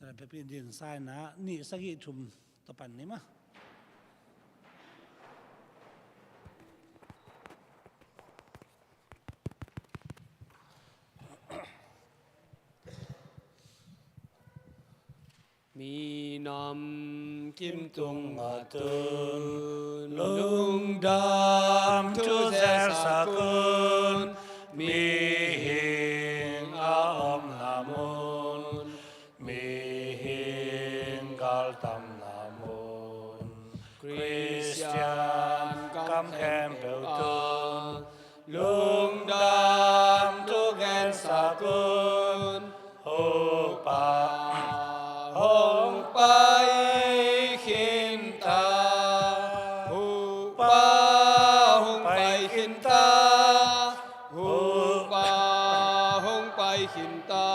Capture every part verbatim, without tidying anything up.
Piapi din saina nih sagih thum tapan ni ma. Minam kim tung a tun, lungdam thu zel sak un, mihing a omna mun, mihing galtamna mun, Khristian kam khempeuh tun, lungdam thu gen sak un, Hupa hong pai khin ta, Hupa hong pai khin ta, Hupa hong pai khin ta,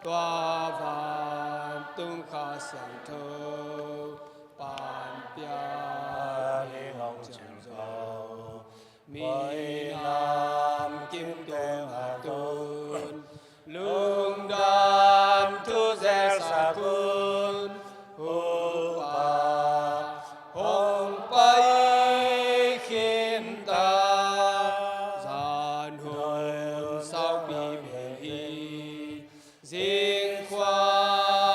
tua vantung Kha Siangtho pan piak ding hong ciam zo. Minam kim tung a tun, lungdam thu zel sak un, Hupa hong pai khin ta. Zan hun saupi bel hi, zingkhua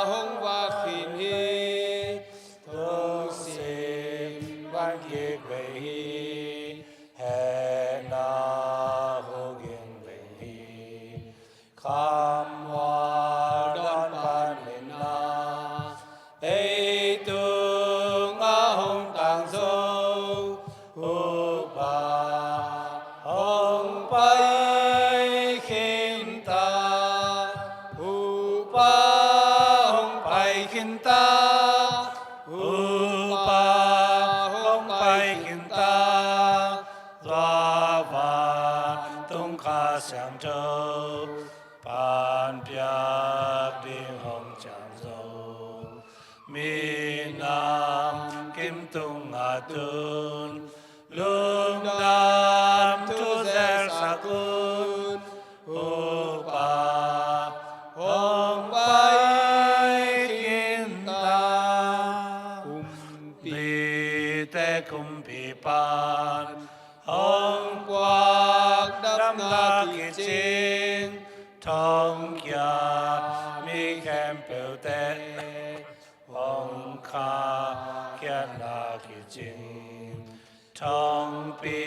hong vak khin hi, tungsim van kik vei hi, hehna huging vei hi. Khammual dawn pan lenna ei tungah hong tang zo, Hupa hong pai khin ta, Hupa hong pai khin ta, Hupa hong pai khin ta, tua vantung Kha Siangtho pan piak ding hong ciam zo. Minam kim tung a tun, lungdam thu zel sak un, Hupa hong pai khin ta. Kumpite kumpi pan hong puak damna kicing, thongkia mi khempeuhte hong khahkhiatna kicing, thongpi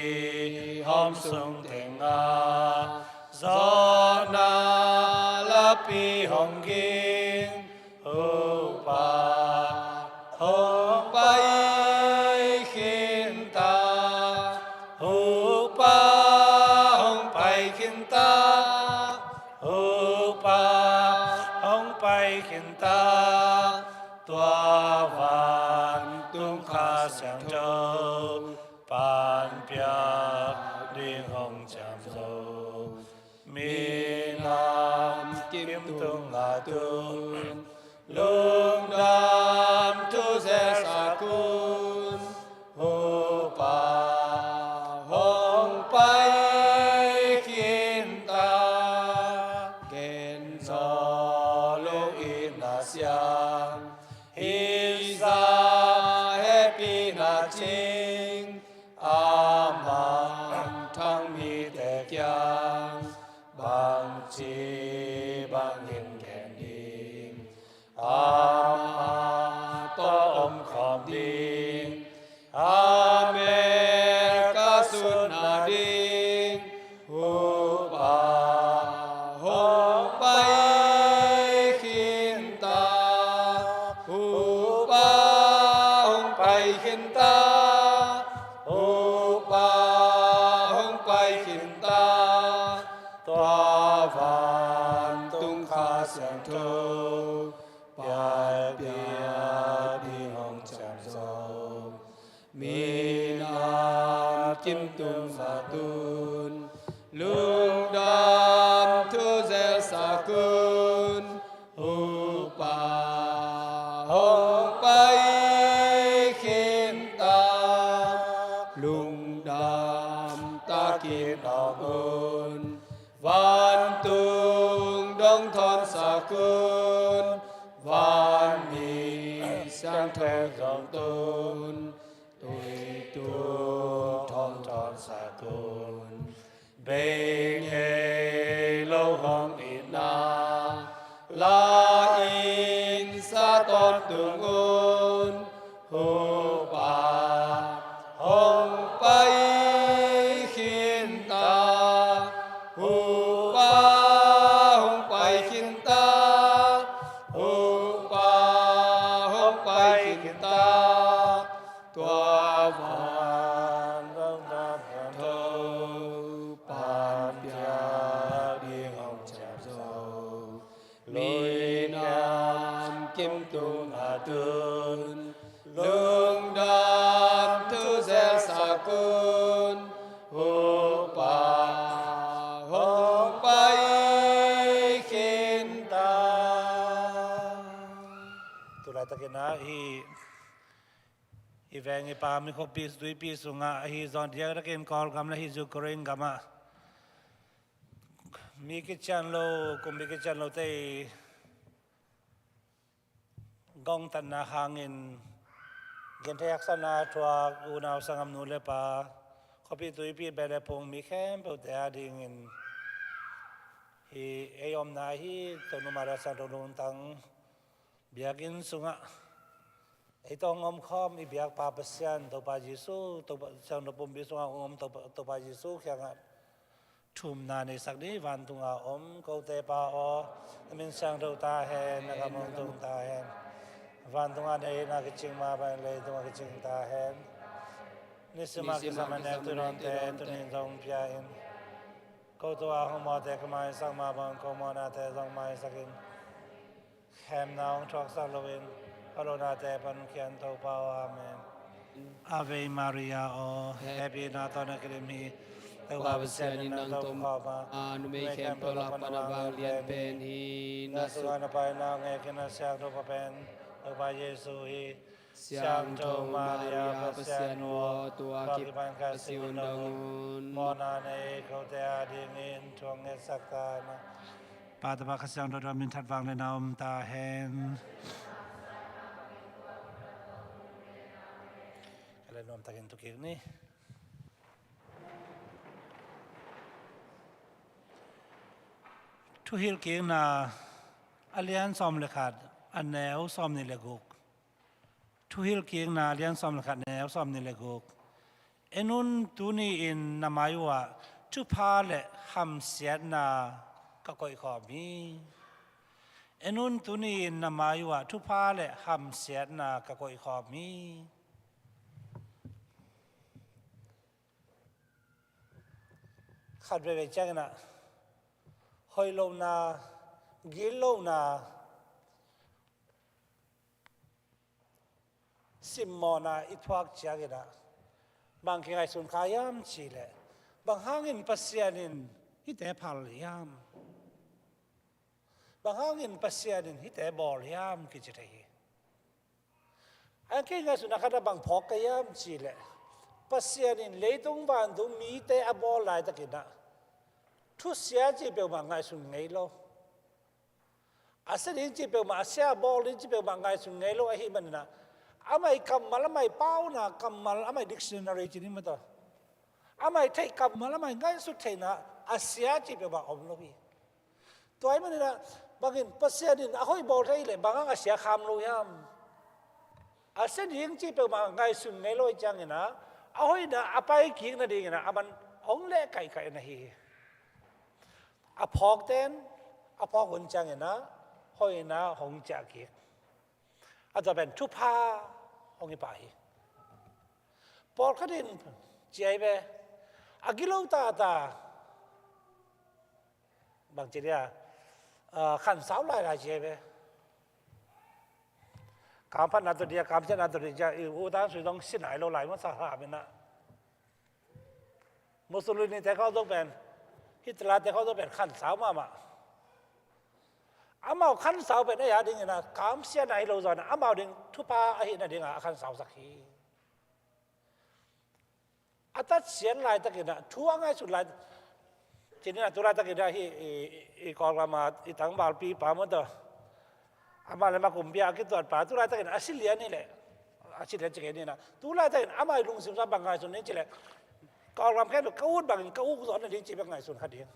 hawm sung tengah zawhna lapi hong ging, Hupa hong pai khin ta, Hupa hong pai khin ta, Hupa hong pai khin ta, tua vantung Kha Siangtho pan piak ding hong ciam zo. Minam kim tung a tun, lungdam thu zel sak un, Hupa hong pai khin ta. Gen zo lungitna siang, hih zah hehpihna cing, a mangthang mite kiang bangci bangin gen ding, amah tawh omkhawm ding, a mel ka sutna ding, Hupa hong pai khin ta, Hupa hong pai khin ta, Hupa hong pai khin ta, tua vantung Kha Siangtho pan piak ding hong ciam zo. Minam kim tung a tun, lungdam thu zel sak un, Hupa hong pai khin ta. Lungdam takin awng un, vantung dong thawn sak un, Vanmi siangtho zong tun, tui tu thong thon sa tun, beng hei lo hong itna la in sa tawntung un, Hupa hong pai khin ta, Hupa hong pai khin ta, Hupa hong pai khin ta. Tua van zong ta tho pan piak ding hong ciam zo. Lui nam kim tung a tun, lungdam thu zel sa kun, Hupa hong pai khin ta. Tulai takin ah hih, hih veng i pa mi khuapi tuipi sungah ahi zong diakdiakin Kawlgam le hih Ukraine gamah mi kician lo, kumpi kician lo te i gongtatna hangin genthei haksatna thuak unau sanggamnu le pa, khuapi tuipi beh le phung mi khempeuhte adingin hih ei omna hih Tonu Maria Siangtho Lungtang biakinn sungah ei tawh hong omkhawm i biakpa Pasian Topa Jesu, Topa Siangtho Pumpi sungah hong om Topa, Topa Jesu kiangah thumna neisak ni. Vantunga om kote Pa aw, na min siangtho ta hen, na gam hong tung ta hen. Vantungah na deihna kicing mah bangin leitungah kicing ta hen. Nisim a kisam a nek tuidawnte tuni-in zong pia in. Ko tua hong mawhte ka maisak mah bangin ko mawhnate zong maisak in. Khemna hong thuaksak loin ka lohnate pan khian Topa aw. Amen. Ave Maria aw, hehpihna tawh na kidim hi. Topa Pasian in nang tom khawm a, numei khempeuh lak pan a vanglian pen hi. Na sungah na Pa in nang ngekin a siangtho pa pen Topa Jesu hi. Siangtho Maria Pasian aw, tua kipan ka sih un dong un. Mawhna nei kote adingin thu hong ngetsak ta na. Pa, Tapa, Kha Siangtho tua min that vang le na om ta hen. Ka le nuam takin tu kik ni. Thuhilhkikna a lian sawm le khat, a neu sawm nih le guk. Thuhilhkikna a lian sawm le khat, neu sawm nih le guk. En un, tuni-in na mai uhah thupha le hamsiatna ka koihkhawm hi. En un, tuni-in na mai uhah thupha le hamsiatna ka koihkhawm hi. Khat veivei ciangin ah hoih lohna, gil lohna, simmawhna i thuak ciangin ah bang kingaihsun kha hiam cih leh, bang hangin Pasian in hihte phal hiam? Bang hangin Pasian in hihte bawl hiam kici thei hi. A kei ngaihsutna khat ah bang phawk ka hiam cih leh, Pasian in leitung vantung mite a bawl laitakin ah thusia cih peuhmah ngaihsun ngei lo. A sia ding cih peuhmah, a sia a bawl ding cih peuhmah ngaihsun ngei lo ahih manin ah, amah ii kammal, amah ii pauna kammal, amah ii dictionary ci ni maw, tua amah ii theih kammal, amah ii ngaihsut theihna a sia cih peuhmah om lo hi. Tua ahih manin ah, bangin Pasian in a hoih bawl thei leh bang hang a sia kham lo hiam? A sia ding cih peuhmah ngaihsun ngei lo ahih ciangin ah, a hoihna a paikik nadingin ah a man hong leh kaikai na hi hi. A phawkte in a phawk hun ciangin ah hoihna hong ciah kik. A tua pen thupha hong hi pah hi. Pawlkhat in ci hi ve, a gilo tata, bang ci dia, ah, khansau lailai ci hi ve. Kam phatna tawh dia, kam siatna tawh dia, i u tan sui zong si nai lo lai masa hlam in ah. Mussolini te khawng zong pen, Hitler te khawng zong pen khansau mahmah. Amau khansau pen ei a dingin ah kam siatna hi lo zaw in ah, amau ding thupha ahih nadingin ah a khansausak hi. A tatsiat laitakin ah, thu a ngaihsut lai, ci ni ah, tu laitakin ah hih i, i, i Kawlgam a i tangvalpipa maw, tua Amah le amah kumpi a kituat pa, tu laitakin a si lian hi leh, a si lian ci kei ni na, tu laitakin amah i lungsim sungah bang ngaihsun ding ci leh, ka awklam khempeuh ka ut bangin ka uk zaw nading ci bek ngaihsun kha ding.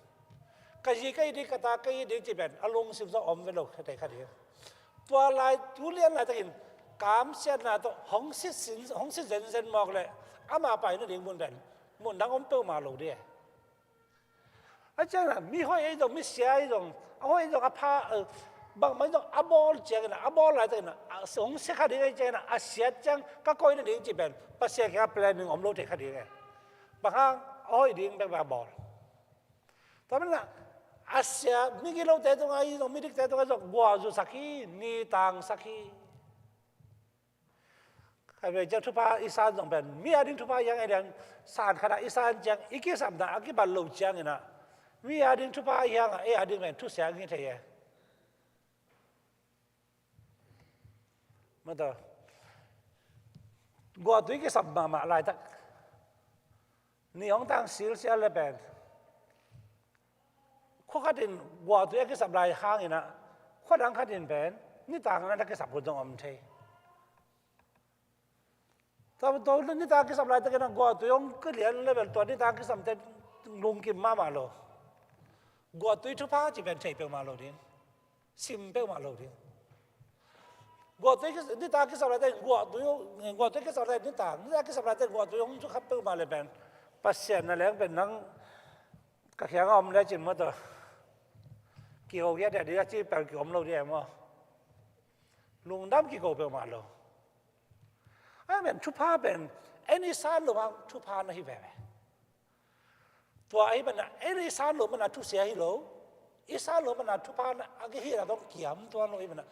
Ka zi ka it ding, ka ta ka it ding ci pen a lungsim sungah om ve lo kha thei kha ding. Tua lai tu lian laitakin kamsiatna tawh hong sit sin, hong sit zenzen mawk leh amah pai nading mun pen mun dang om peuhmah lo ding. A ciangin ah mi hoih ei zong, mi sia ei zong, a hoih ei zong, a pha, eh, bangmah ei zong a bawl ciangin ah, a bawl laitakin ah, a hong sia kha ding ei ciangin ah, a siat ciang ka koih nading ci pen Pasian kiangah planning om lo thei kha ding e. Bang hang? A hoih ding bek bek a bawl. Tua manin ah a sia, migilote tungah ei zong, midikte tungah ei zong guah zusak hi, ni tangsak hi. Khatvei ciang thupha i san zong pen, mi a ding thupha i hang ei lian, san khatah i san ciang i kisapna a kibat lo ciangin ah, mi a ding thupha i hang a, ei a ding pen thusia ngi thei e. Mataw, guahtui kisap mahmah laitak, ni hong tang silsial le pen, khua khatin guahtui a kisap lai hangin ah, khua dang khatin pen nitang a na kisap hun zong om thei. Tua, tua nitang kisap laitakin ah guahtui hong kilian le pen tua nitang kisapte lungkim mahmah lo. Guahtui thupha ci pen thei peuhmah lo ding, sim peuhmah lo ding. Guahtui kis-, nitang kisap laitakin guahtui, guahtui kisap laitakin nitang, nitang kisap laitakin guahtui hong thukham peuhmah le pen Pasian na leng pen nang ka kiangah om lecin maw, tua kiho khiat ding a ci pen kiom lo ding e maw. Lungdam kiko peuhmah lo. Amen. Thupha pen en i san loh hang thupha na hi veve. Tua ahih manin ah en i san loh manin ah thusia hi lo. I san loh manin ah thupha na a kihihna tawh kiam tuan lo ahih manin ah,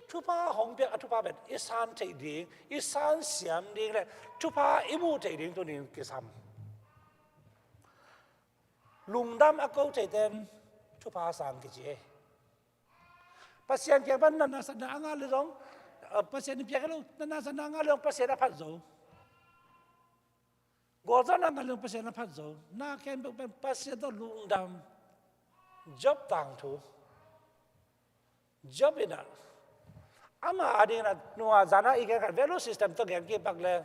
thupha hong piak a thupha pen i san theih ding, i san siam ding le thupha i muh theih ding tuni-in kisam. Lungdam a ko theite in thupha sang kici e. Pasian kiang pan natna satna a ngah le zong, eh, Pasian in piak hi lo, natna satna a ngah le zong Pasian a phat zo. Gualzawhna a ngah le zong Pasian a phat zo. Na khempeuh pen Pasian tawh lungdam. Job tangthu. Job in ah, ama a dingin ah, nungah zan a i gen khat value system tawh gen kipak le,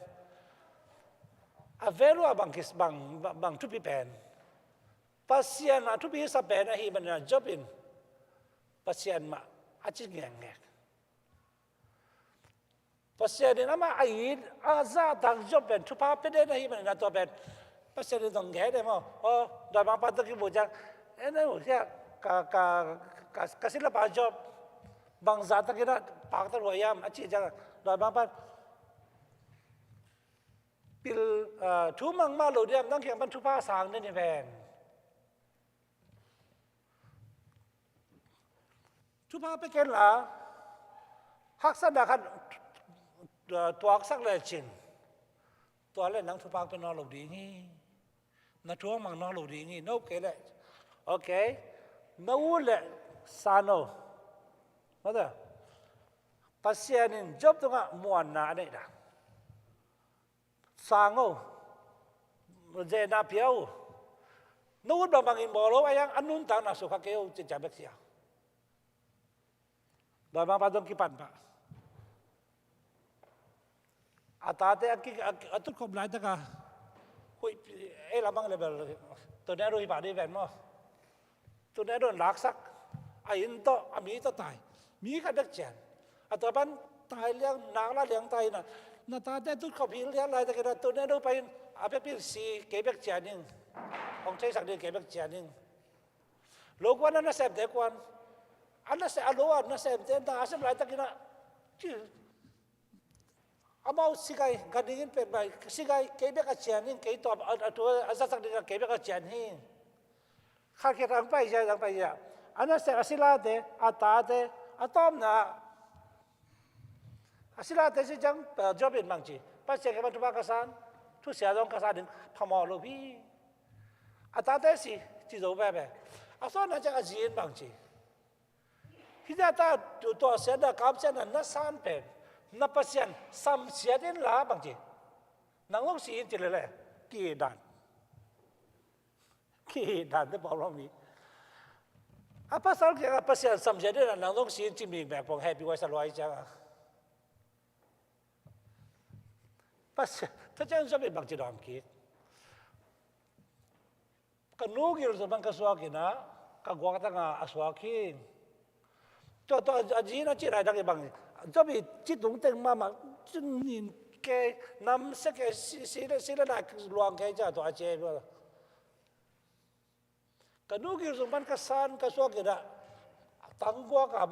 a value ah bang kis-, bang, bang, bang thupi pen, Pasian mah thupi sa pen ahih manin ah Job in Pasian mah a ci ngekngek. Pasian in amah a it, a zahtak Job pen thupha pia den ahih manin ah tua pen Pasian in zong gen e maw. Aw, dawimangpa tawh kimu ciang, en e, uh, sia, ka, ka, ka, ka silapa Job, bang zahtakin ah pakta lua hiam a cih ciang, dawimangpa in, pil, ah, thu mang mah lo diam, nang kiang pan thupha sang den hi ven. Thupha pia ken la, haksatna khat, uh, tuaksak lecin, tua le nang thupha pia nawn lo ding hi. Na thu mang nawn lo ding hi, na up kei le. Ok. Na ut le san o. Mata, Pasian in Job tungah muanna a neih dan. Sang o, zehna pia o. Na ut bangbangin bawl o, a hiang a nuntakna sukha kei o, ci ciang bek sia. Dawimangpa zong kipan pah. A tate a ki, a, a tutkhop laitaka, huih, ei lamang le bel, tornado hi pah dih ven maw. Tornado in laksak, a inn tawh, a mi tawh tai. Mi khat bek cian. A tua pan tai liang, nak la liang tai in ah, na tate tutkhop hih lian laitakin ah tornado pai in, a vekpi in si kei bek cian ing. Hong theisak ding kei bek cian ing. Lo kuan a nasemte kuan. A nase-, a lo a nasemte na a sem laitakin ah, ci, amau sigai, ganhing in pet mai, sigai, kei bek a cian ing, kei tawh a, a tua, a zatsak ding a kei bek a cian hi. Khat khiat a hong pai zia, hong pai zia. A nasem a silate, a tate, a tawpna, a silate si ciang, eh, Job in bang ci. Pasian kiang pan thupha ka san, thusia zong ka sa ding, phamawh lo hi. A tate si, ci zo veve. A sawtna ciang a zi in bang ci. Hih zah ta, tu, tuahsiatna, kamsiatna na san pen, na Pasian samsiat inla bang ci. Nang zong si in ci lele, ki-it dan. Ki-it dan te pawlawm hi. A pasal kiangah Pasian samsia ding a nang zong si in ci mi mek pong hehpih huai sa lua hi ciangah. Pasian, tua ciang Job in bangci dawng kik. Ka nu gil sung pan ka suak in ah, ka guak tangah a suak hi. Tua, tua, a zi in a ci laitang i bang. Job i ci tungteng mahmah, cun nin kei, namsia kei, si, si le, si le nai luang kei ciah tua a ci. Ka nu gil sung pan ka san, ka suak in ah, a tangguak ah,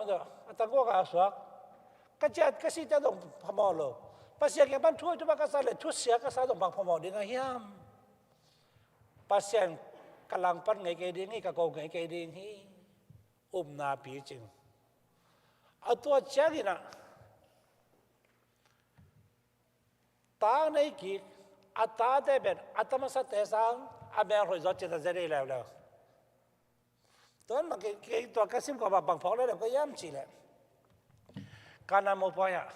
a tangguak ah a suak. Ka ciat, ka si ciat zong phamawh lo. Pasian kiang pan thu, thu pan ka san le, thusia ka sa zong bang phamawh ding a hiam. Pasian ka langpan ngei kei ding hi, ka ko ngei kei ding hi. Upna picing. A tua ciangin ah, ta nei kik, a tate pen, a ta masate sang, a mel hoih zaw cin a zia dei leuleu. Tuan mah kei, kei tua ka sim kawmah bang phawk leuleu ka hiam cih leh, Kanaan mopawi ah.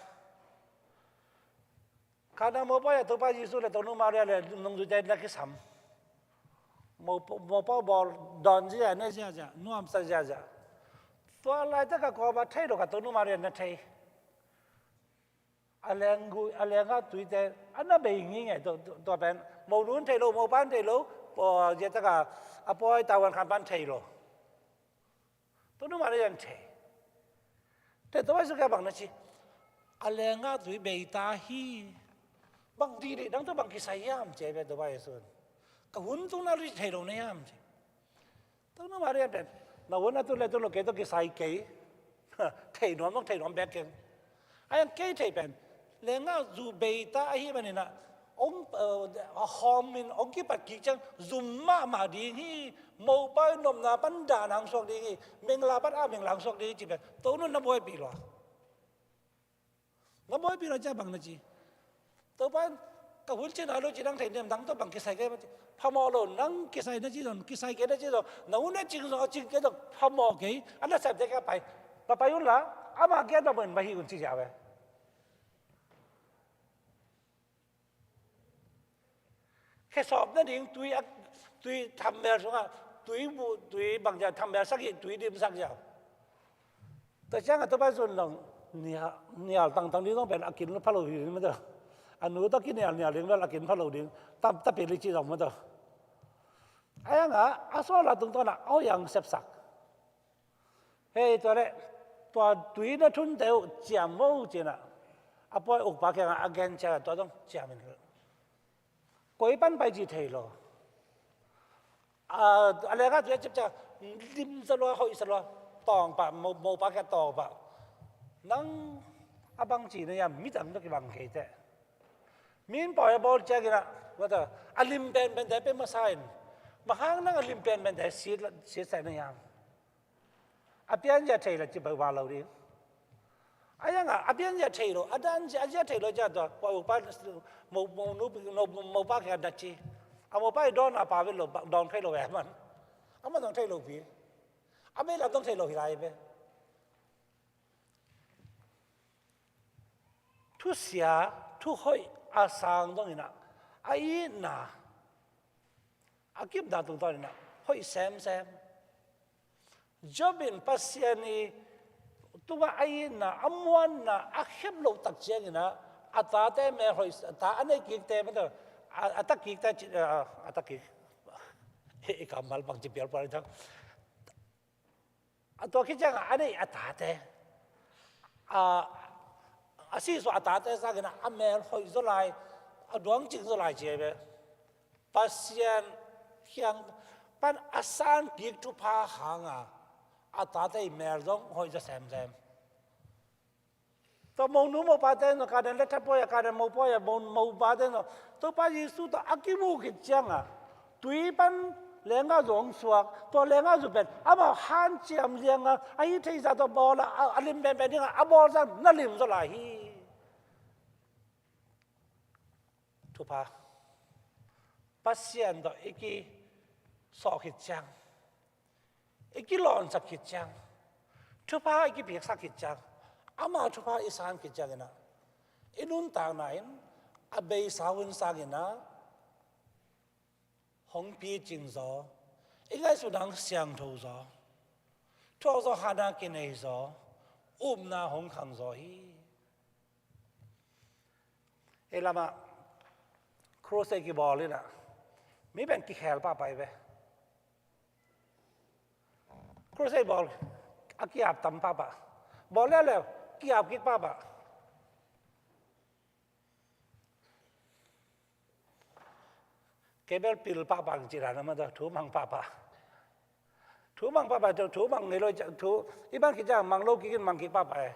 Kanaan mopawi ah Topa Jesuh le Tonu Maria le nungzuite na kisam. Mo, mopawi bawl dawn ziazia, ne ziazia, nuamsa ziazia. Tua laitak a kawmah thei lo kha Tonu Maria na thei. A lenggui, a lenggah tuite a na bei ngingei, tua, tua, tua pen. Monu in thei lo, mopa in thei lo, pua, zia taka a pawi tavuan khan pan thei lo. Tonu Maria in thei. Te Topa Jesuh kiang bang na ci. A lenggah tui bei ta hi. Bang dihdih dang tawh bang kisai hiam ci a hi ve Topa Jesuh in. Ka hun tung na lih thei lo na hiam ci. Tonu Maria pen, na hun a tun le tun lo kei tawh kisai kei. Thei nuam, nong thei nuam bek keng. A hiang kei thei pen, lenggah zu bei ta ahih manin ah, ong, eh, a hawm in ong kipat kik ciang, zum mahmah ding hi, mopawi nopna pan dan hong suak ding hi, mengla pan a mengla hong suak ding hi ci pen, Tonu in na buaipih lua. Na buaipih lo ciang bang na ci. Topa in, ka hun cin a lo cin ang thei niam dang tawh bang kisai kei mah ci. Phamawh lo, nang kisai na ci zong, kisai kei na ci zong, na hun a cing zong, a cing kei zong, phamawh kei, a nasepte kiang pai. Ka pai un la, ama kiang na mun mah hi un ci ziau ve. Khe sawp nading tui a, tui thammel sungah, tui bu, tui bangzah thammel sakih, tui dim sakzah. Tua ciangah Topa Jesuh in zong nial, nial tangtang ding zong pen a kin pha lo hi ding maw tawh. A nu tawh kinial nial ding bel a kin pha lo ding. Tam, tapi li ci zong maw tawh. A hiangah, a sawla tungtawnah, a hoih hong sepsak. Hei, tua leh, tua tui na thunte uh ciam vo cinah, a pawi ukpa kiangah a gen ciangah tua zong ciam in. Koi pan pai ci thei lo. A, a lenggah tui a cipciang, lim sa lua, hoih sa lua, tawng pah, mo, mopa kiang tawng pah. Nang a bang ci na hiam, midang tawh kibang kei teh. Mi in pawi a bawl cianginah, a lim penpente pe masa in. Bang hang nang a lim penpente sit, sit sa na hiam. A pianzia thei lo ci pai val lo ding. A hiangah, a pianzia thei lo, a danzia, a zia thei lo zia tua, pa, pa, mo, mo, nu, mo, mo, mopa kiang na ci. A mopa i dawn a pa vet lo, dawn thei lo ve man. Amah zong thei lo pi. A mei lam zong thei lo hi lai ve. Thusia, thuhoih a sang donginah, a itna, a kipna tungtawninah hoih semsem. Job in Pasian i tungah a itna, a muanna a khep loh tak cianginah, a tate mel hoih, a ta a nei kikte, a, a ta kikte, a, a ta kik, i kammal bang ci pialpual i thang. A tua khit ciangah a neih a tate, a, a sihsuah a tate sangin a mel hoih zaw lai, a duangcing zaw lai ci hi ve. Pasian kiang pan a san kik thupha hanga a tate i mel zong hoih zaw semsem. Tua monu mopate in zong, Kanaan lethapawi a, Kanaan mopawi a, mo, mopate in zong Topa Jesuh tawh a kimuh khit cianga tui pan lenggah zu hong suak, tua lenggah zu pen amau hanciam lianga a hih theih zah tawh bawl a, a, a lim penpen dinga a bawl zah na lim zaw lai hi. Thupha. Pasian tawh i kisawh khit ciang, i kilawnsak khit ciang, thupha i kipiksak khit ciang, ama thupha i san khit cianginah, i nuntakna in a beisa hun sanginah hong picing zaw, i ngaihsutna hong siangtho zaw. Tua zawh hana kinei zaw, upna hong khang zaw hi. Ei lamah crusade kibawl inah mi pen kikhel pahpah hi ve. Crusade bawl a kiap tam pahpah. Bawl leuleu kiap kik pahpah. Kei bel pil pahpah ang ci dan a maw, thu mang pahpah. Thu mang pahpah, thu mang ngei lo, thu i bang kik ciang mang lo kik in mang kik pahpah e.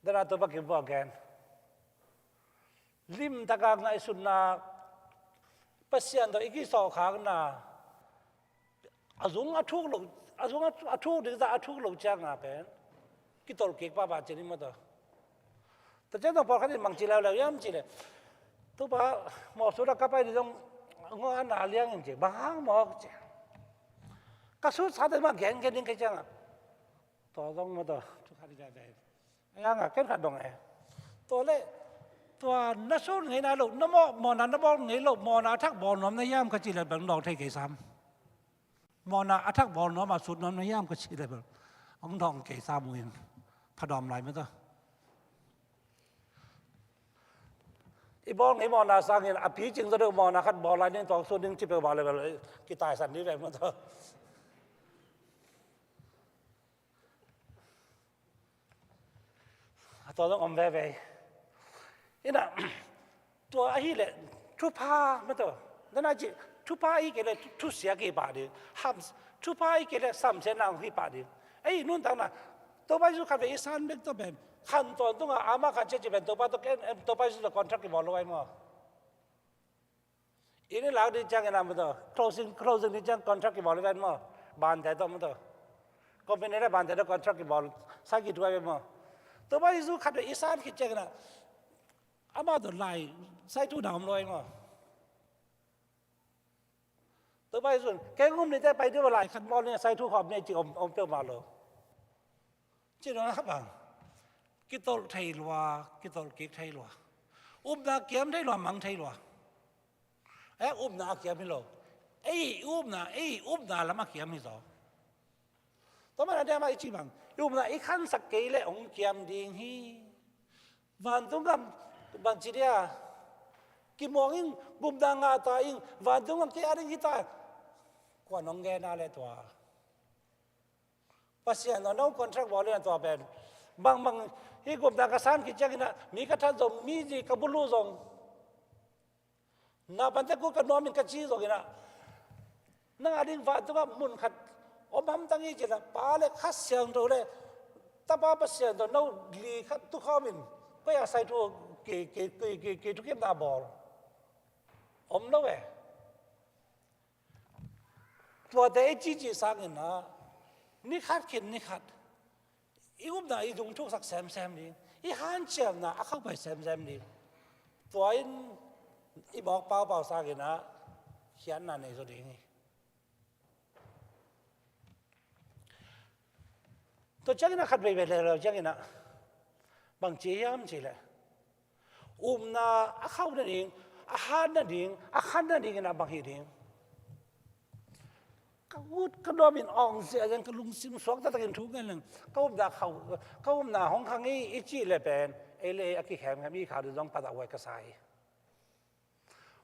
Dana Topa kibuak gen. Limtaka ngaihsutna, Pasian tawh i kisawhkhakna, a zung a thuk lo, a zung a, a thuk ding zah a thuk lo cianga pen kitolh kik pahpah ci ni maw taw. Tua ciang zong pawlkhat in bang ci leuleu hiam cih leh, Topa, mawhsut a ka pai ding zong ngawh a na liang in ci, bang hang mawk ci. Ka sutsate mah gengen ding kei ciangah. Tua zong maw taw, thu khat i gai gai. A yang a ken khat dong e. Tua leh, tua na sut ngei nai lo, na mawh, mawhna na bawl ngei lo, mawhna a thak bawl nuam na hiam ka cih leh bel dawng thei kei sam. Mawhna a thak bawl nuam a sut nuam na hiam ka cih leh bel hong dawng kei sam uh in. Phadawm lai maw taw. I bawl ngei mawhna sangin a picing zaw deuh mawhna khat bawl lai ning, tua sut ning ci peuhmah leh bel kitaisan ding ve maw taw. A tua zong om veve. Inah, tua ahih leh thupha maw taw. Nana cih, thupha ahih kei leh thu, thusia kipah ding. Ham, thupha ahih kei leh samsiatna hong kipah ding. Ei nuntakna, Topa Jesu khat vei i san bek tawh pen khan tawntunga amah khat ciah cih pen Topa tawh ken, em, Topa Jesu tawh contract kibawl lo ai maw. Inn i lak ding ciangin a maw taw, closing, closing ding ciang contract kibawl lo ven maw. Bante tawh maw taw. Company le bante tawh contract kibawl, sai kituak ven maw. Topa Jesu khat vei i san khit ciangin a, amah tawh lai sai thu na om lo ai maw. Topa Jesu in, kei hong um ni teh pai dih, lai khat bawl ni, sai thu khawm ni ci om, om peuhmah lo. Ci dong a bang, kitolh thei lua, kitolh kik thei lua. Upna kiam thei lua, mang thei lua. Eh, upna a kiam hi lo. Ei upna, ei upna lam a kiam hi zaw. Tua manin a diam a i cih bang, i upna i khansak kei leh hong kiam ding hi. Vantung gam bang ci dia, kimuang in, gupna ngah ta in, vantung gam kei a ding hi ta. Kuan hong gen a leh tua. Pasian tawh no contract bawl in a tua pen. Bangbang hih gupna ka san khit ciangin a, mi ka that zong, mi zi ka bulu zong, naupangte kut ka nuam in ka ci zongin a, nang a ding vantungah mun khat om hamtang hi ci-in a, Pa le Kha Siangtho le Tapa Pasian tawh no li khat tukhawm in, koi a sai thu ki, ki, ki, ki, ki thukimna bawl. Om lo e. Tuate i cihcih sangin a, ni khat khit ni khat i upna i zung thuksak semsem ding, i hanciamna a khauh pai semsem ding. Tua in i mawk paupau sangin a, khiatna nei zaw ding hi. Tua ciangin a khat veivei leuleu ciangin a, bang ci hiam cih leh, upna a khauh nading, a hat nading, a khan nadingin a bang hi ding. Ka ut ka nuam in awng ziahziah in ka lungsim suak taktakin thu ngen leng, ka upna khauh, ka upna hong khang hi i cih leh pen, ei le ei a kikhemkhem i khak ding zong patauhuai ka sa hi.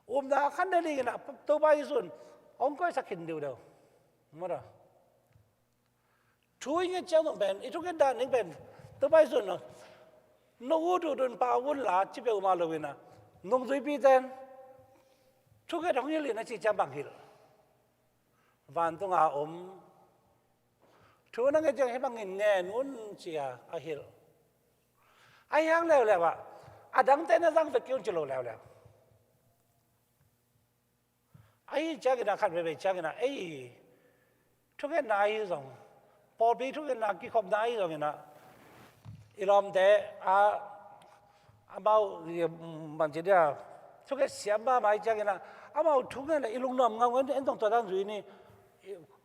Upna a khan nadingin a Topa Jesu in hong koihsak khin deuhdeuh. Maw taw. Thu i nget ciang zong pen, i thungetna ding pen, Topa Jesu in, no ut ut un pau unla ci peuhmah lo in a, nungzuipite in thunget hong hilh in a cih ciang bang hilh? Vantunga om thu na nget ciang hih bangin ngen un ci-a a hilh. Ahi hang leuleu ah, a dangte na zang vek kei un ci lo leuleu. Ahi ciangin a, khat veivei ciangin a, ei, thungetna ahi zong, pawlpi thungetna kikhopna ahi zongin a, i lawmte a, amau, i, mm, bangci dia, thunget siam mahmah ahi ciangin a, amau thunget le i lungnuam ngau ngen, en zong tua dan zui ni.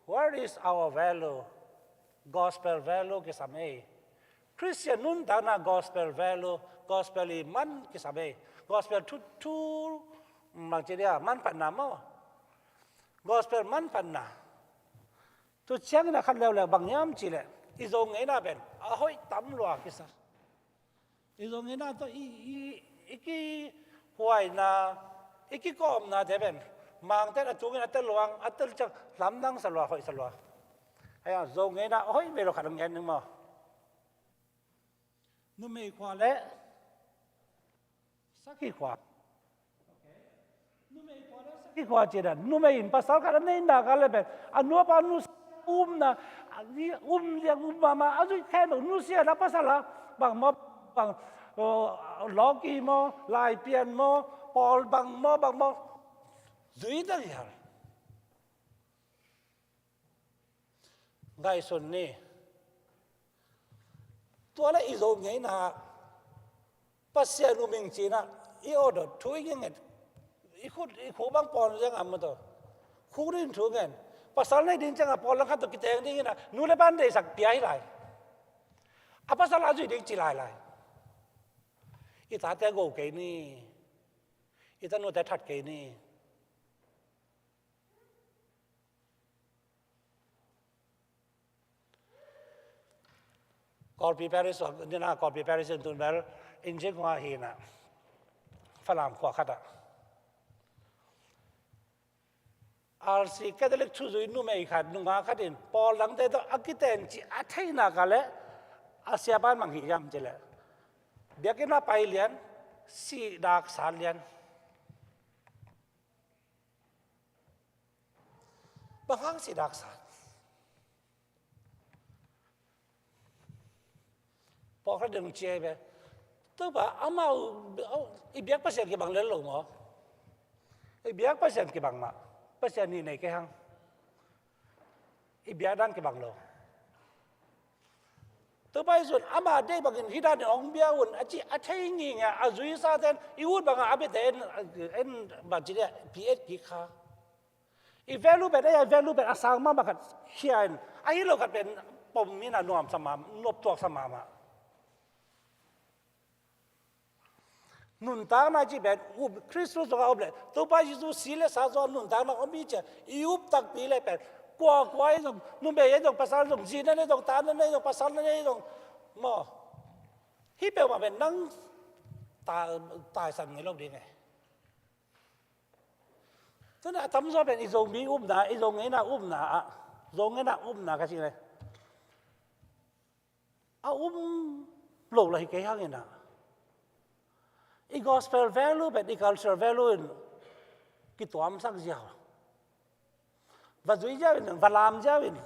Where is our value? Gospel value kisam ei. Christian nuntakna gospel value, gospel i man kisam ei. Gospel thu, thu, bangci dia, manphatna maw. Gospel manphatna. Tu ciangin a khat leuleu bang hiam cih leh, i Zo ngeina pen a hoih tam lua kisa. I Zo ngeina tawh i, i, i kihuaina, i kikawmnate pen Mangte'n a tungin a tel luang, a tel ciang lamdang sa lua, hoih sa lua. Hei a, Zo ngeina a hoih ve lo khat hong gen ning maw. Numei khua le sakhi khua. Numei khua le sakhi khua cih dan, numei in pasal khat a neihna ka le pen, a nu a pa nusia, umna, a, um liang um mahmah, a zuih khen lo, nusia na pasal a, bang maw, bang, uh, lawki maw, laipian maw, pawl bang maw, bang maw, zui ta liang. Ngaihsun ni. Tua le i Zo ngeina Pasian um ing ci-in ah i order thu i ngen, i khut, i khu bang pawl liang a maw taw. Khu ding thu ngen. Pasal nei ding ciangah pawl lang khat tawh kiteng dingin ah nu le pa'n deihsak pia hi lai. A pasal a zuih ding ci lailai. I tate go kei ni. I tanute that kei ni. Kawlpi Parish, nina Kawlpi Parish in tun bel Injing hua hi na, Falam khua khat ah R C Catholic thuzui numei khat, nungak khat in pawl dangte tawh a kiten cih a theihna ka le a siapa'n bang hih hiam cih leh, biakinn ah pai lian, sih dak sat lian. Bang hang sih dak sat? Pawlkhat ding ci hi ve. Topa, amau, i biak Pasian kibang lel lo maw? I biak Pasian kibang mah. Pasian nih nei kei hang. I biak dan kibang lo. Topa Jesu'n ama deih bangin hih danin hong bia un a ci a thei ngingia, a zuisate'n i ut bangah a biate en, en bang ci dia, P H kik kha. I value pen, ei a value pen a sang mahmah khat khia in, a hi lo khat pen pom in a nuamsa mahmah, noptuaksa mahmah. Nuntakna cih pen, um, Khristu zong a om leh, Topa Jesu si le sa zong nuntakna om hi cia, i up takpi leh pen, kua kua ei zong, numei ei zong, pasal zong, zi na nei zong, ta na nei zong, pasal na nei zong, maw. Hih peuhmah pen nang ta, taisan ngei lo ding e. Tuna a tamzaw pen i Zomi upna, i Zo ngeina upna ah, Zo ngeina upna ka cih leh, a um lo lah hi kei hang in ah, i gospel value pen i cultural value in kituamsak ziau. Va zui ziau in, va lam ziau in,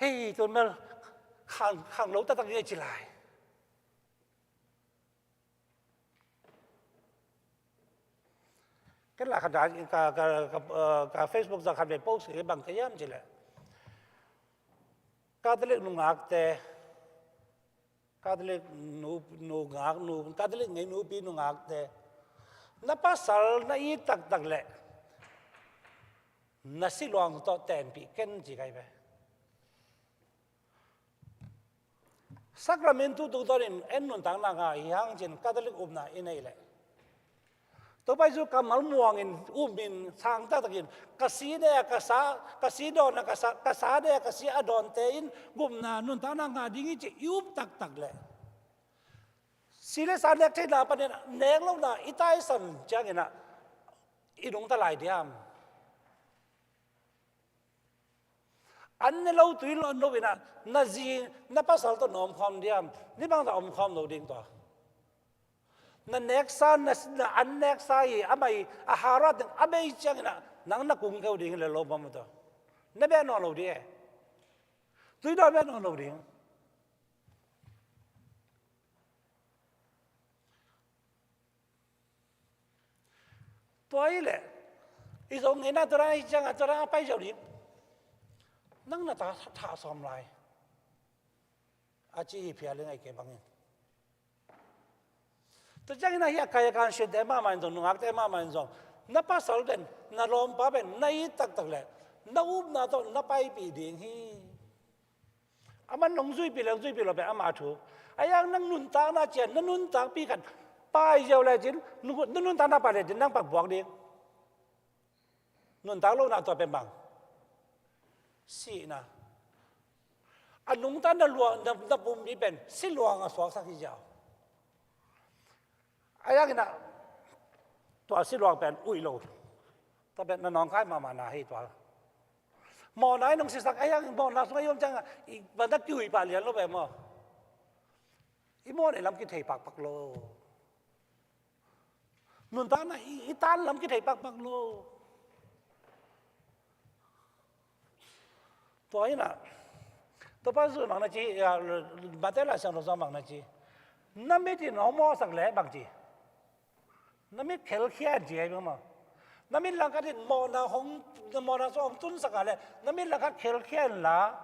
hei, tun bel khang, khang lo taktak ngei ci lai. Ken la khat ka, ka, ka, ka, eh, ka Facebook zang khat ve post kei bang ka hiam cih leh, Catholic nungakte, Catholic nu, nungak, nu, Catholic ngei nupi nungakte, na pasal na it taktak leh na si luang tawh tenpih ken ci ka hi ve. Sakramentu tungtawnin en nuntakna ngah hi hang cin Catholic upna i neih leh, Topa Jesu kammal muangin umin sang taktakin, ka si ne a ka sa, ka si dawn a ka sa, ka sa ne a ka si a dawnte in gupna nuntakna ngah ding hi ci i up taktak leh, si le sa nek theihna panin nek lohna i taisan ciangin ah i nungta lai diam? An ne lo tui lawn lo in ah, na zi, na pasal tawh na omkhawm diam? Ni bangzah omkhawm lo ding tua. Na neksa, na, na an neksa hi, amah hi, a harat ding, a bei ciangin ah, nang na kung keu ding hi le lo bawm tua. Na beh nawn lo ding e. Tui dawn beh nawn lo ding. Tua hi leh, i Zo ngeina tua dan hi ciangah, tua dan a pai ziau ding. Nang na ta, ta sawm lai. A ci hi phial i ngai kei bangin. Tua ciangin ah hi a kai a kan siate mahmah in zong, nungakte mahmah in zong, na pasal pen, na lawmpa pen, na it taktak leh, na upna tawh na paipih ding hi. Aman nong zuipih leng zuipih lo pen ama thu. A yang nang nuntakna cian, na nuntakpih khat pai ziau lecin, nu-, na nuntakna pai lecin nang pak buak ding. Nuntak lohna tua pen bang? Sihna. A nungta na luang, na, na pumpi pen siluang a suaksak hi ziau. A yang ina, tua siluang pen uih lo. Tua pen na nawngkai mahmah na hi tua. Mawhna i nong sisak a yang mawhna sung a i om ciang a, i banda kiuih pah lian lo pen maw. I mawhna i lam kithei pakpak lo. Nuntakna i, i tan lam kithei pakpak lo. Tua ina, Topa Jesu bang na ci, ya, Mate Lai Siangtho sung bang na ci. Na mit in hong mawhsak le bang ci. Na mit khelkhia in ci ai bang maw. Na mit langkhat in mawhna hong, mawhna sung hong tunsak a le, na mit langkhat khelkhia in la.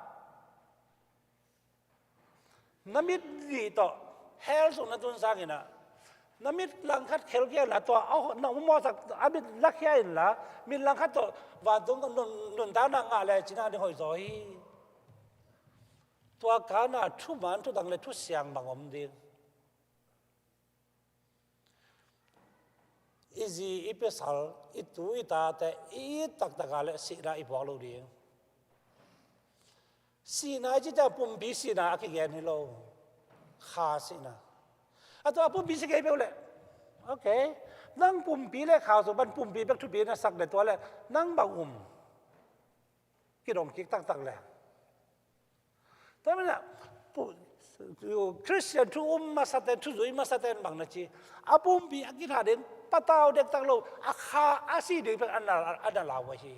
Na mit nih tawh hell sung na tun sang ina, na mit langkhat khelkhia in la tua, a, na mawhsak a mit lakhia in la, mit langkhat tawh vantung nun, nuntakna ngah le cina ding hoih zaw hi. Tua kana thuman thudang le thusiang bang om ding. I zi, i pasal, i tu, i tate, i it taktak a le sihna i puak lo ding. Sihna i cih ciang pumpi sihna a kigen hi lo. Kha sihna. A tua a pumpi si kei peuh le. Ok. Nang pumpi le kha sung pan pumpi bek thupi na sak le tua le nang bang um. Kidong kik taktak le. Tua manin ah, pu-, Christian thu um masate'n, thu zui masate'n bang na ci. A pumpi a kitha ding patau dektak lo, a kha a si ding pen a na, a na lau ahi.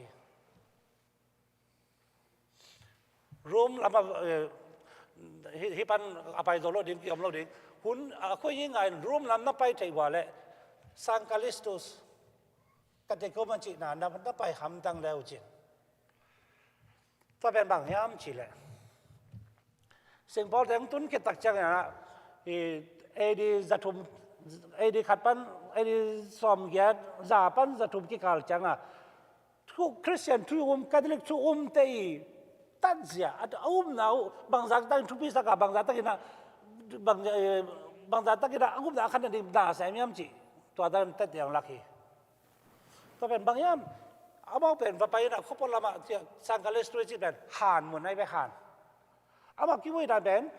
Rome lam a, eh, hih, hih pan a pai zo lo ding, kiom lo ding. Hun a khui hi ngai in Rome lam na pai thei ua le, San Callistus, Catechumens cihna na, na pai hamtang le uh cin. Tua pen bang hiam cih leh, Saint Paul te hong tun khit tak ciangin ah, i, A D za thum, A D khat pan, A D sawmgiat, za pan za thum kikal ciangin ah, thu, Christian thu um, Catholic thu um te i tatzia, a, a upna uh, bangzah takin thupi sak a, bangzah takin ah, bang, eh, bangzah takin ah, a upna a khan ding na sem hiam cih, tua dan tet yang lak hi. Tua pen bang hiam, amau pen va pai in ah, khuapawl lamah, San Callisto cih pen, han mun ai ve han. Amah kivuina pen,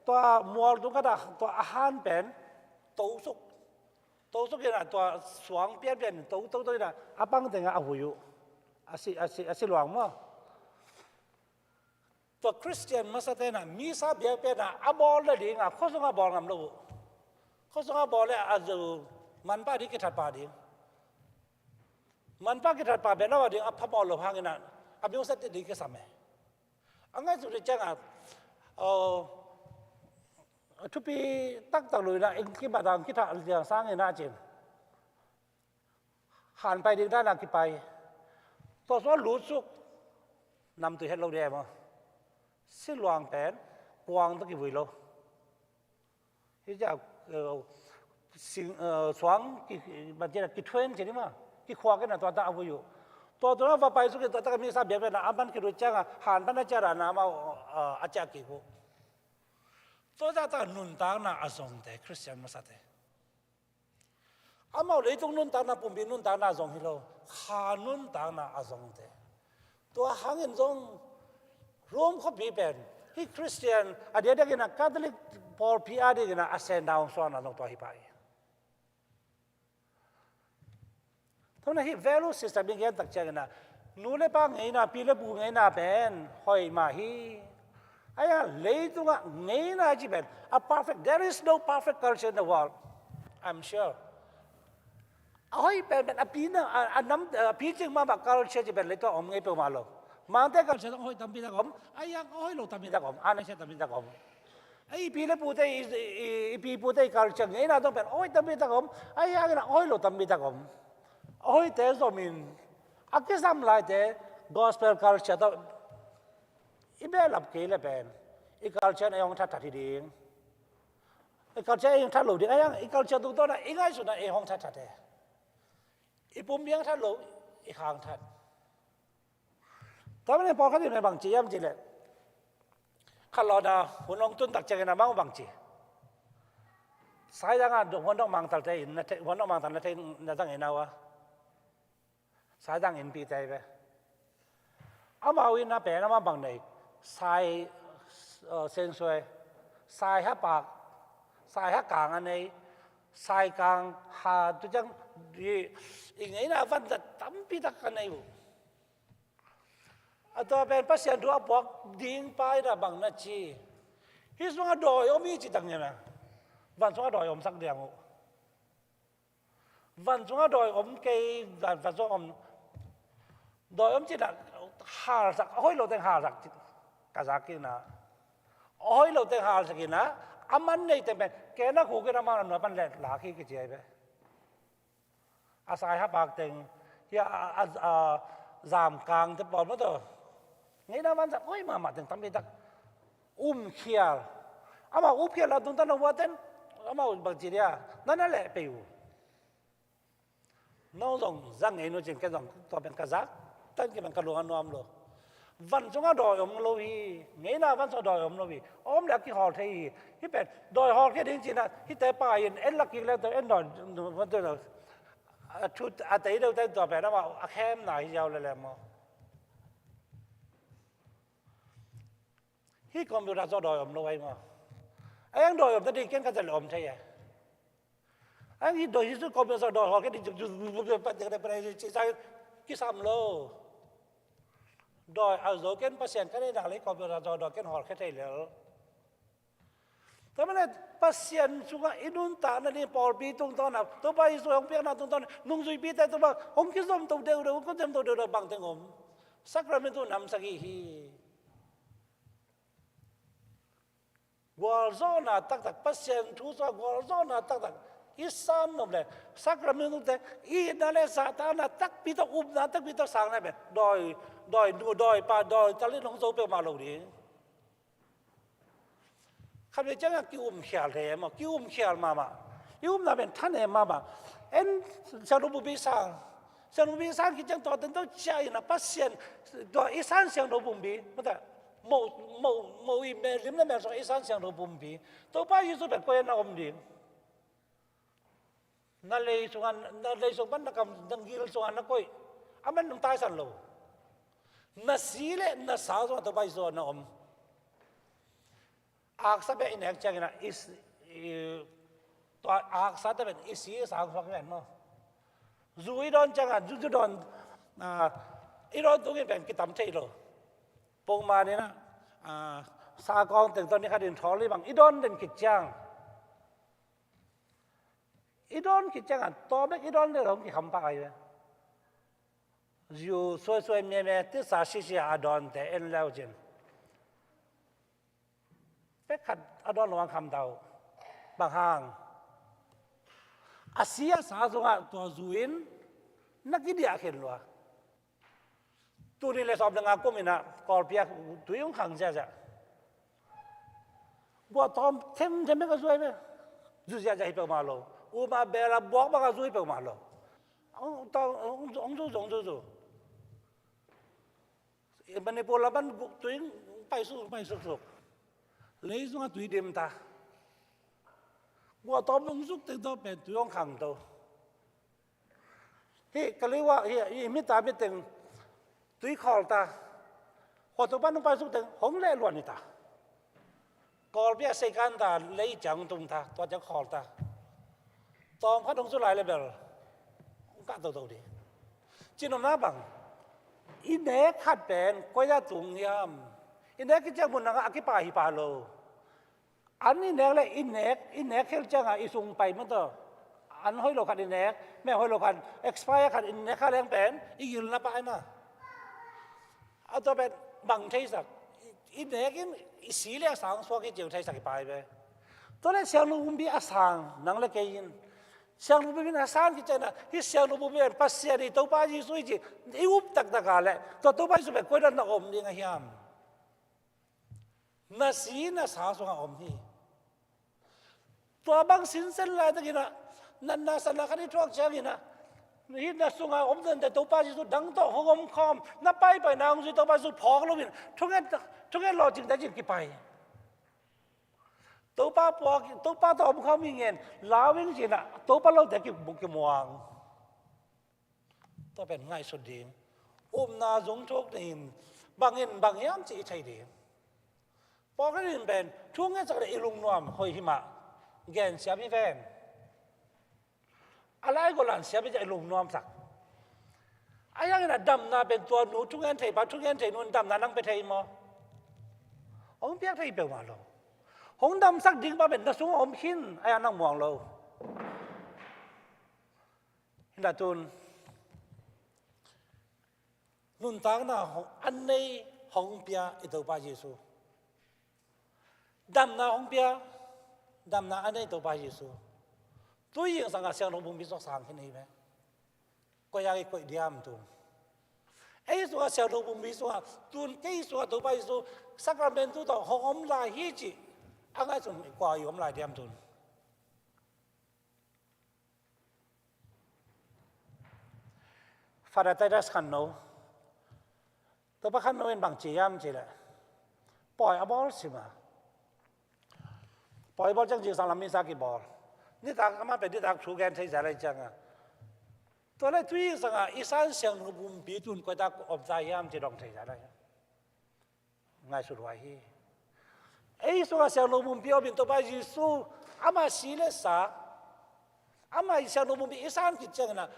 tua mual tung khat ah, tua a han pen, tosuk. Tosuk in ah, tua suang pianpian, to, to, to in ah, a pang tengah a vui uh. A si, a si, a si luang maw. Tua Christian masate'n ah, misa biakpiakna a bawl nading ah, khuasung ah bawl ngam lo uh. Khuasung ah bawl le a zu manpha ding kithat pah ding. Manpha kithat pah bek lo a ding a phamawh lo hangin ah, a misa ding kisam e. A ngaihsut ding ciangin ah, oh, thupi taktak lo in ah, eng kibat dang kithat liang sangin ah cin. Han pai ding dan a kipai. Tua sung a lutsuk. Namtui het lo ding e maw. Siluang pen kuang tawh kivui lo. Hih ciang, eh, sing, eh, suang ki, ban ciang a kithuan ci ni maw. Kikhuak in ah tua tak a vui uh. Tua tua va pai suk in tua tak a misa biakpiakna a man khit uh ciangin han pan a ciah dan a amau, eh, a ciah kik uh. Tua tak a nuntakna a zongte, Christian masate. Amau leitung nuntakna, pumpi nuntakna a zong hi lo, kha nuntakna a zongte. Tua hangin zong Rome khuapi pen, hih Christian, a diakdiakin ah Catholic pawlpi a dingin ah a senna hong suakna zong tua hi pah hi. Tua na hih value system i gen tak ciangin ah, nu le pa ngeina, pi le pu ngeina pen hoih mah hi. Ahi hang leitungah ngeina i cih pen a perfect, there is no perfect culture in the world. I'm sure. A hoih penpen a pi na, a, a nam, a picing mahmah culture cih pen leitungah om ngei peuhmah lo. Mangte culture zong a hoih tampi tak om, ahi hang a hoih lo tampi tak om, a nasia tampi tak om. Ei pi le pute i, i, i pi pute i culture ngeina zong pen a hoih tampi tak om, ahi hangin a hoih lo tampi tak om. A hoihte zomin, a kisam laite gospel culture tawh i behlap kei le pen i culture in ei hong thatthat hi ding. I culture ei hong that lo ding, ahi hang i culture tungtawn a i ngaihsutna ei hong thatthat e. I pumpi hong that lo, i kha hong that. Tua manin pawlkhat in bang ci hiam cih leh, khat lawhna hun hong tun tak ciangin amau bang ci. Saidang ah huan dawh mangtalte in na thei, huan dawh mangtal na thei na zang in au a. Saidang innpite hi ve. Amau in a pen amah bang nei, sai, eh, sensuai, sai ha pak, sai ha kang a nei, sai kang ha tu ciang i, i ngeina vanzat tampi tak a nei uh. A tua pen Pasian thu a puak ding pa in a bang na ci, hih sungah dawi om hi ci tak nia, van sungah dawi omsak diang uh. Van sungah dawi om kei, van, van sungah om. Dawi om cih dah halsak, a hoih lo teng halsak cih ka zak kik na. A hoih lo teng halsak in a, a man nei teng pen, kei na khuk in a man a nuai pan leh lak hi kici ai ve. A sai ha pak teng, hi a, a, a, a zam kang te pawl maw tawh. Ngeina vanzat hoih mahmah teng tampi tak um khial. Amau up khial a tungtawn a huaten, amau bang ci dia, na na leh pei uh. Nong zong zang ngei nu cin ken zong tua pen ka zak, tan ki pen ka lung a nuam lo. Van sungah dawi om lo hi, ngeina van sungah dawi om lo hi, om le a kihawl thei hi. Hih pen dawi hawlkhia ding cin a, hihte pa in en lak kik le tawh en dawi, a thu, a tei deuh ten tua pen amah a khemna hi ziau le lem maw. Hih computer sungah dawi om lo ahi maw. A eng dawi om ta ding ken ka zat le om thei e. A eng hih dawi hi sungah computer sungah dawi hawlkhia ding, ci, ci, ci, ci, ci, ci, kisam lo. Dawi a zo ken Pasian ka neihna le computer sungah dawi ken hawlkhia thei lel. Tua manin Pasian sungah i nuntakna ding pawlpi tungtawn a, Topa Jesu hong piakna tungtawn a, nungzuipite tungah hong kizomto deuhdeuh, hong kizomto deuhdeuh bang teng om. Sakramentu namsak i hi. Gualzawhna taktak, Pasian thu sungah gualzawhna taktak i san nop le, sakramentute i itna le zahtakna takpi tawh, upna takpi tawh sang na pen dawi, dawi nu, dawi pa, dawi tal in hong zo peuhmah lo ding. Khatvei ciangah ki-um khial thei e maw, ki-um khial mahmah. I upna pen thanem mahmah. En siangtho pumpi sang. Siangtho pumpi sang khit ciang tua teng tawh ciah in a Pasian, tua i san siangtho pumpi, mata, mo, mo, mo i mel, lim le mel sungah i san siangtho pumpi. Topa Jesu pen koi ah na om ding. Na lei sungah, na lei sung pan na kam, na gil sungah na koih. A man nong taisan lo. Na si le na sa sungah Topa Jesu na om. Aksa bek i nek ciangin a, i si, i, tua aksa te pen i si i sang suak ngen maw. Zu i dawn ciangin a, zu, zu dawn, a, i dawn tungin pen kitam thei lo. Pongman in a, a, sakawng teng tawh ni khat in thawl hi bang, i dawn den khit ciang. I dawn khit ciangin, tua bek i dawn den hong kikham pah ahi ve. Zu suaisuai miamia, tisa sisia a dawnte en leu cin. Pek khat a dawn lo ang kham ta uh. Bang hang. A si a sa sungah tua zu in na kidiah khin lua. Tuni le sawm le nga kum in a Kawlpi ah tui hong khang ziahziah. Guah tawm themthem bek a zuai ve. Zu ziahziah hi peuhmah lo. Uma bela buak bang a zu hi peuhmah lo. Hong, hong, hong zu, hong zu, hong zu. Manipur lam pan tui paisuk, paisuk suk. Lei sungah tui dim ta. Guah tawm hong zuk teng tawh pen tui hong khang to. Hih Kaliwa, hih, hih mi ta mi teng tui khawl ta. Khua tu pan hong paisuk teng hong leh luan hi ta. Kawlpi a seikan ta, lei ciang tung ta, tua ciang khawl ta. Tawm khat hong zu lai le bel hong kah toto ding. Cinopna bang, i nek khat pen koi ah tung hiam? I nek khit ciang mun nangah a kipai hi pah lo. An i nek le i nek, i nek khel ciangah i sung pai maw tawh. An hoih lo khat i nek, meh hoih lo khat, expire khat i nek kha leng pen i gilna pai na. A tua pen bang theisak, i, i nek in i si le a sang suak i ceu theisak i pai ve. Tua le siangtho pumpi a sang nang le kei in, siangtho pumpi in a sang khit ciangin a, hih siangtho pumpi pen Pasian i Topa Jesu i ci, i up taktak a le, tua Topa Jesu pen koi dan na om ding a hiam? Na si na sa sungah om hi. Tua bang sinsen laitakin a, natna satna khat i thuak ciangin a, hih na sungah om tante Topa Jesu dang tawh hong om khawm, na paipaina hong zui Topa Jesu phawk loin, thungen, thungen lawhcing takin kipai. Topa puak, Topa tawh om khawm hi ngen, lau ing ci-in a, Topa lote ki, kimuang. Tua pen ngaihsut ding. Upna zung thuk dingin Bangin bang hiam cih i thei ding. Pawlkhat in pen thu ngetsak le i lungnuam hoih hi mah, gen siam hi ven. A lai golan siam hi ciah i lungnuamsak. A hiangin a damna pen tua nu thungen thei pa, thungen thei nun damna nang pia thei maw? Hong piak thei peuhmah lo. Hong damsak ding pa pen na sungah om khin, a hiang nang muang lo. Hinah tun nuntakna hong, a nei hong pia i Topa Jesu. Damna hong pia, damna a nei Topa Jesu. Tui zingsangah siangtho pumpi suak sang khin hi ve. Koi a i koih diam tun. Ei sungah siangtho pumpi sungah, tun kei sungah Topa Jesu Sacramentu tawh hong om lai hi cih a ngaihsun kua i om lai diam tun. Father Titus Khanno. Topa Khanno in bang ci hiam cih leh, pawi a bawl sim a. Pawi bawl ciang zingsang lam misa kibawl. Nitak amah pen nitak thu gen thei zia lai ciang a. Tua leh tui zingsangah i san siangtho pumpi tun koi tak om ta hiam cih dong thei zia lai. Ngaihsut huai hi. Ei sungah siangtho pumpi om in Topa Jesu amah si le sa, amah i siangtho pumpi i san khit ciangin ah,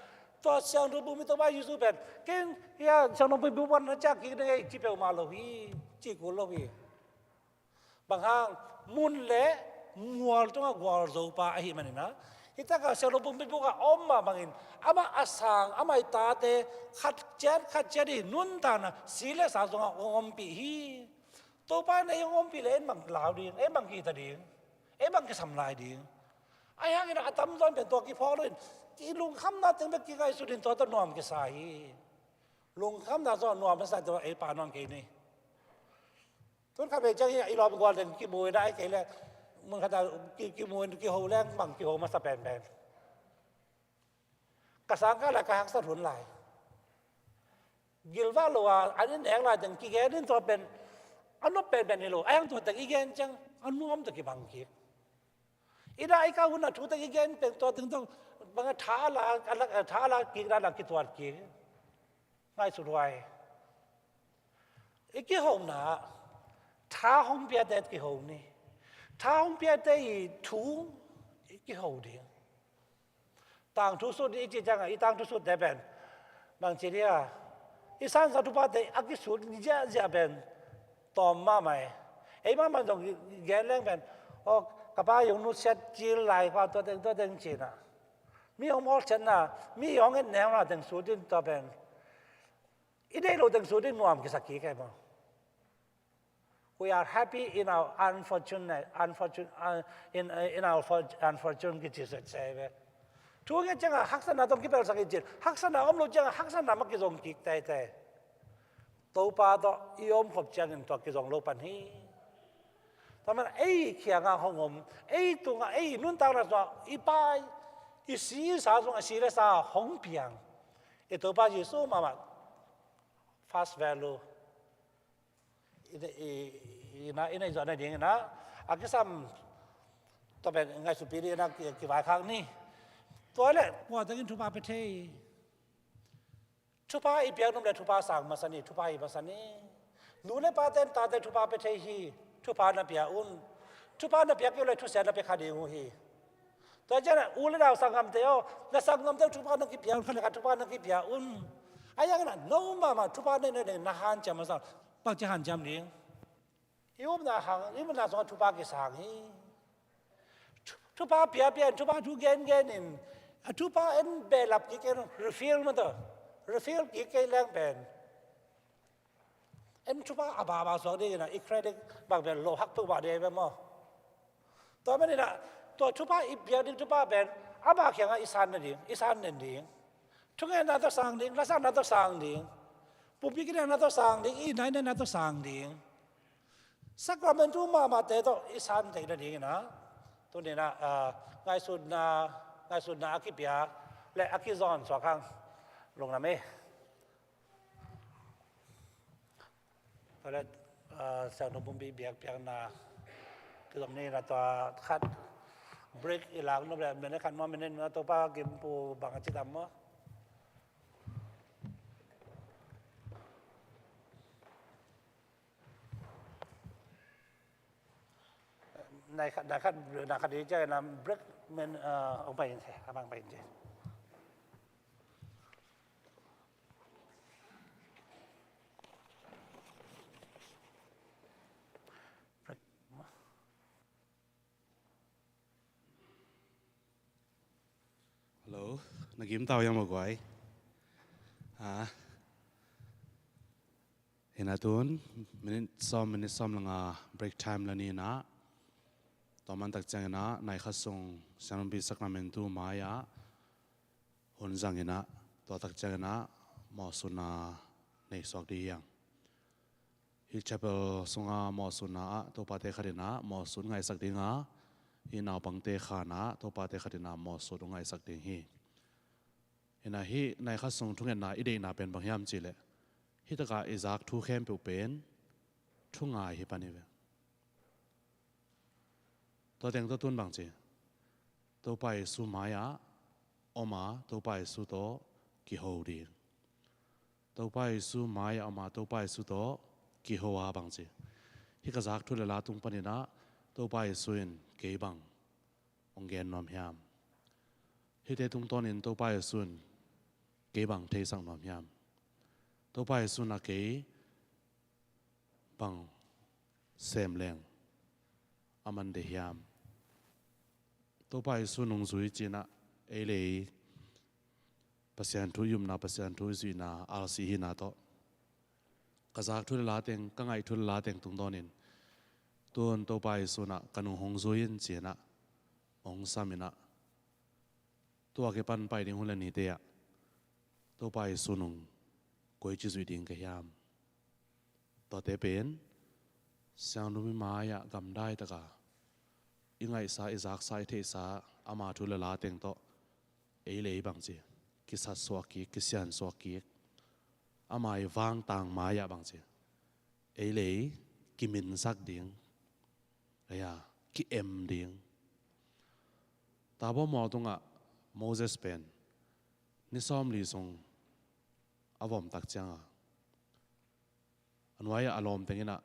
tua siangtho pumpi Topa Jesu pen, ken hia siangtho pumpi buan na ciah kik ding ei ci peuhmah lo hi, ci kul lo hi. Bang hang, mun le mual tungah gualzo pa ahih manin ah, hih takah siangtho pumpi bukah a om mah bangin, amah a sang, amah i tate khat ciat khat ciat i nuntakna si le sa sungah hong ompih hi. Topa in ei hong ompih leh ei bang lau ding, ei bang kihta ding, ei bang kisam lai ding. A hiangin a tamzaw in pen tua kiphawk lo in, i lungkhamna teng bek kingaihsut in tua tawh nuam kisa hi. Lungkhamna zong nuam a sa tua ei pa nuam kei ni. Tun khat vei ciang hi a, i lawm gual teng kimu in a, ahih kei leh mun khat a ki, kimu in kiho leng bang kiho masa penpen. Ka sang kah lai ka haksat hun lai. Gilvah lo a an i nek lai teng kigen in tua pen a nop penpen hi lo. A hiang tua teng i gen ciang a nuam tawh kibang kik. I dah i kah hun a thu teng i gen pen tua teng tawh bang a tha a la, a la, tha a la kik, dah a la kituat kik. Ngaihsut huai. I kihona tha hong piate kiho ni. Tha hong piate i thu i kiho ding. Tangthu sut i cih ciangah i tangthu sutte pen bang ci dia, i sansa thupate a kisut ziahziah pen tawm mahmah e. Ei mahmah zong gen leng pen, aw, ka pa i hong nusiat cil lai kua tua teng tua teng cinah, mi hong mawlsiatna, mi hong etnehna teng sut in tua pen i deih lo teng sut in nuam kisa kik e maw? We are happy in our unfortunate, unfortunate, uh, in, uh, in our for-, unfortunate kici se ve. Thu nget ciangah haksatna tawh kipelsak i cin, haksatna om lo ciangah haksatna mah kizong kik teitei. Topa tawh i om khop ciangin tua kizong lo pan hi. Tua man ei kiangah hong om, ei tungah, ei nuntakna tungah i pai, i si i sa sungah si le sa hong piang i Topa Jesu mahmah first value. I, i, i, ina, ina i zuahna ding ina a kisam tua pen ngaihsutpih ding ina ki, kivaikhak ni. Tua leh kua tengin thupha pia thei? Thupha i piak nop leh thupha sang masa ni, thupha hi masa ni. Nu le pate'n tate thupha pia thei hi, thupha na pia un. Thupha na piak kei uh leh thusia na pia kha ding uh hi. Tua ciangin u le nau sanggamte aw, na sanggamte uh thupha na kipia un, khat le khat thupha na kipia un. A hiangin ah no mahmah thupha nei nading na hanciam masa, bangci hanciam ding? I upna hang, i upna sungah thupha kisang hi. Thu-, thupha piapia in, thupha thu gengen in, a thupha en behlap kik kei, refill mah tawh, refill kik kei leng pen en thupha a baba suak ding ina, i credit bang pen lo hak peuhmah ding hi ve maw? Tua man ina, tua thupha i piak ding thupha pen ama kiangah i san nading, i san nen ding. Thungetna tawh sang ding, lasakna tawh sang ding, pumpi kinekna tawh sang ding, i nainetna tawh sang ding. Sakramentu mahmahte tawh i san theih nading ina, tuni ina, ah, ngaihsutna, ngaihsutna a kipia le a kizawn suak hang. Lungdam e. Tua leh, ah, siangtho pumpi biakpiakna kizom ni ina, tua khat break i lak nop leh minute khat maw, minute maw, Topa gim pu bang a ci tam maw? Nai khat, nai khat, nai khat ding ciang in a break men, uh, hong pai in se, a bang pai in se. Break. Hello, na gim tau yang ma guai. Ah. Hi na tun, minute sawm, minute sawm le nga break time la ni na. Tua man tak ciang in a, nai khat sung, Siangthopi Sacramentu mai-ah hun zang in a, tua tak ciang in a, mawhsutna nei suak ding hi hang. Hih chapel sunga mawhsutna ah, Topate khat in a, mawhsut ngaihsak ding a, hih naupangte khan a, Topate khat in a, mawhsut hong ngaihsak ding hi. Hi na hih nai khat sung thungetna i deihna pen bang hiam cih leh, hih takah i zak thu khempeuh pen thu ngai hi pan hi ve. Tua teng tawh tun bang ci, Topa Jesu mai-ah om a, Topa Jesu tawh kiho ding. Topa Jesu mai-ah om a, Topa Jesu tawh kiho a bang ci, hih ka zak thu le la tung panin a, Topa Jesu in kei bang hong gen nuam hiam? Hihte tungtawnin Topa Jesu in kei bang theisak nuam hiam? Topa Jesu in a kei bang sem leng a man deih hiam? Topa Jesu nungzui ci-in a, ei le ei Pasian thu i upna, Pasian thu i zuihna alsi hihna tawh, ka zak thu le la teng, ka ngaih thu le la teng tungtawnin, tun Topa Jesu in a ka nung hong zui in ci-in a hong sam in a, tua kipan pai ding hun le nite ah Topa Jesu nung koici zuih ding ka hiam? Tuate pen Siangthopi mai-ah gamdai taka i ngaihsa, i zaksa, i theihsa ama thu le la teng tawh ei le ei bang ci, kisatsuak kik, kisiansuak kik. Ama i vangtang mai-ah bang ci, ei le ei kiminsak ding, ei a ki-em ding. Tabor mual tungah Moses pen ni sawmli sung a vom tak cianga, a nuai-ah a lawm teng in a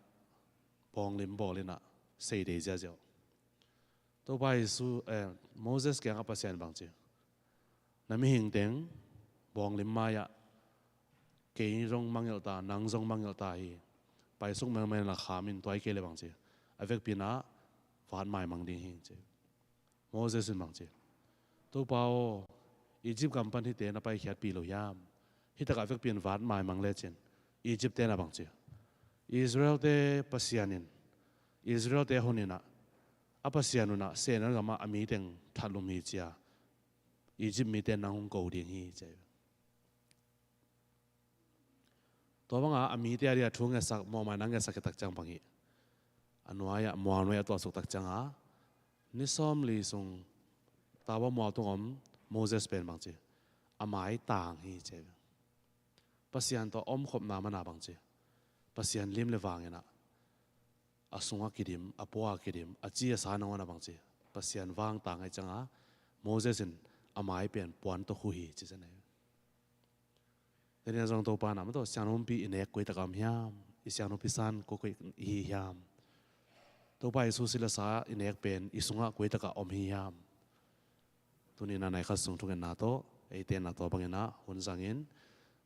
bawnglim bawl in a seidei ziahziah uh. Topa Jesu, eh, Moses kiangah Pasian bang ci, na mihing teng bawnglim mai-ah kei zong mangngilh ta, nang zong mangngilh ta hi. Paisuk melmel in a kham in, tua hi kei leh bang ci, a vekpi in a vat maimang ding hi ci. Moses in bang ci, Topa aw, Egypt gam pan hihte na paikhiatpih lo hiam? Hih takah vekpi in vat maimang lecin, Egypt-te in a bang ci, Israel-te Pasian in Israel-te hon in a, a Pasian un a sehnel gamah a mi teng thatlum hi ci a, Egypt mite in nang hong ko ding hi ci a. Tua bangah a mite a dingah thu ngetsak, mawhmaina ngetsak khit tak ciang bang hi, a nuai-ah, mual nuai-ah a tuahsuk tak cianga, ni sawmli sung Tabor mual tungah om Moses pen bang ci, a mai tang hi ci a. Pasian tawh a omkhopna man a bang ci, Pasian lim le vang in a, a sungah kidim, a pua kidim, a ci a sa nangawn a bang ci, Pasian vangtang ahih cianga Moses in a mai pen puan tawh khu hi ci zen ahi. Daniel zong Topa in a, maw taw, siangthopi i nek koi takah om hiam? I siangthopi san koi koi i hi hiam? Topa Jesu si le sa i nek pen i sungah koi takah om hi hiam? Tuni in a nai khat sung thungetna tawh eite in a tua bangin a hun zangin,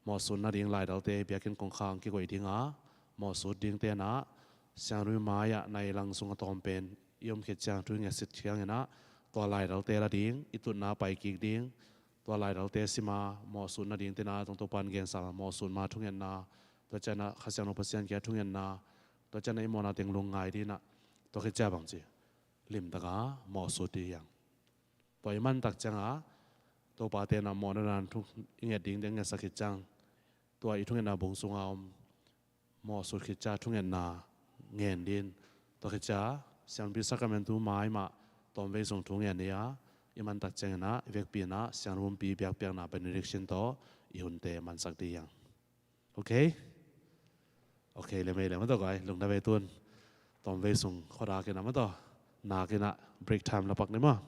mawhsut nading laidalte biakinn kongkhak kikoih ding a, mawhsut dingte in a siangthopi mai-ah nai lang sung a tawm pen i om khit ciang, thu i ngetsit ciangin a, tua laidalte la ding, i tutna pai kik ding, tua laidalte sim a, mawhsut nadingte in a, tungto pan gensa mawhsut ma thungetna, tua ciang a Kha Siangtho Pasian kiang thungetna, tua ciang a i mawhna teng lungngai ding a, tua khit ciang bang ci, limtaka mawhsut ding hi hang. Tua i man tak cianga Topate in a mawhna dan thu i nget ding teng ngetsak khit ciang, tua i thungetna bung sunga om mawhsut khit ciang thungetna ngen ding. Tua khit ciang siangthopi sakramentu mai mah tawmvei sung thu ngen ding a, i man tak ciangin a i vekpi in a siangthopi biakpiakna benediction tawh i hunte mansak ding hi hang. Ok? Ok, le mei le, maw taw guai, lungdam ei. Tun tawmvei sung khuadak in a, maw taw, nak in a break time la pak ni maw.